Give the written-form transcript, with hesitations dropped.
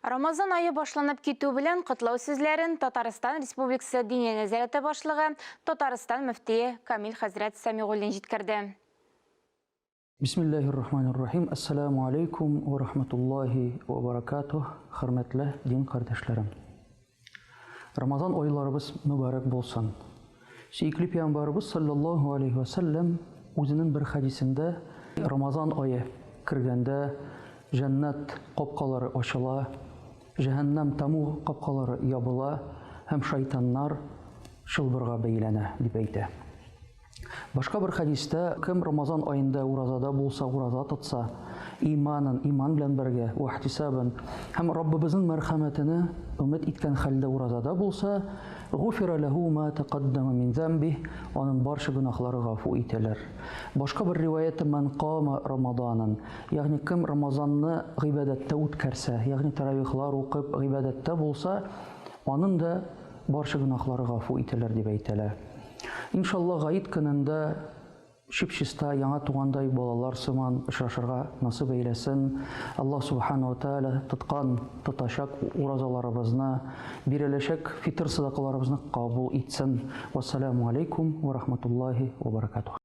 Рамазан ае башланып китү белән котлау сүзләрен Татарстан Республикасы Диния нәзарәте башлыгы, Татарстан мөфтие Камил хәзрәт Сәмигуллин җиткерде. Бисмиллаһир рахманир рахим. Ассаламу алейкум ва рахматуллахи ва баракатух. Хөрмәтле дин кардәшләрем. Рамазан айларыбыз мөбарәк булсын. Сөекле пәйгамбәребез саллаллаһу алейхи ва сәлләм үзенең бер хәдисендә Рамазан ае кергәндә җәннәт капкалары ачыла, җәһәннәм таму капкалары ябыла һәм шайтаннар чылбырга бәйләнә дип әйтә. Башка бер хәдистә, кем Рамазан аенда уразада булса, ураза тотса, иманын, иман белән бергә, вәхтисабын һәм Раббыбызның мәрхәмәтенә өмет иткән хәлдә уразада булса, гуфира ләһу ма тәкаддама мин зәмбих, аның барча гөнаһлары гафу ителер. Башка бер риваятьтә ман кама Рамаданан, ягъни кем Рамазанны гыйбадәттә үткәрсә, ягъни таравихлар укып гыйбадәттә булса, аның да барча гөнаһлары гафу ителер дип әйтелә. Иншалла, гает көнендә чип-чиста яңа тугандай балалар сыман очрашырга насыйп әйләсен. Аллаһ Субхана ва Тааля тоткан, тотачак уразаларыбызны, биреләчәк фитыр садакаларыбызны кабул итсен. Вассаламу алейкум ва рахматуллахи ва баракатух.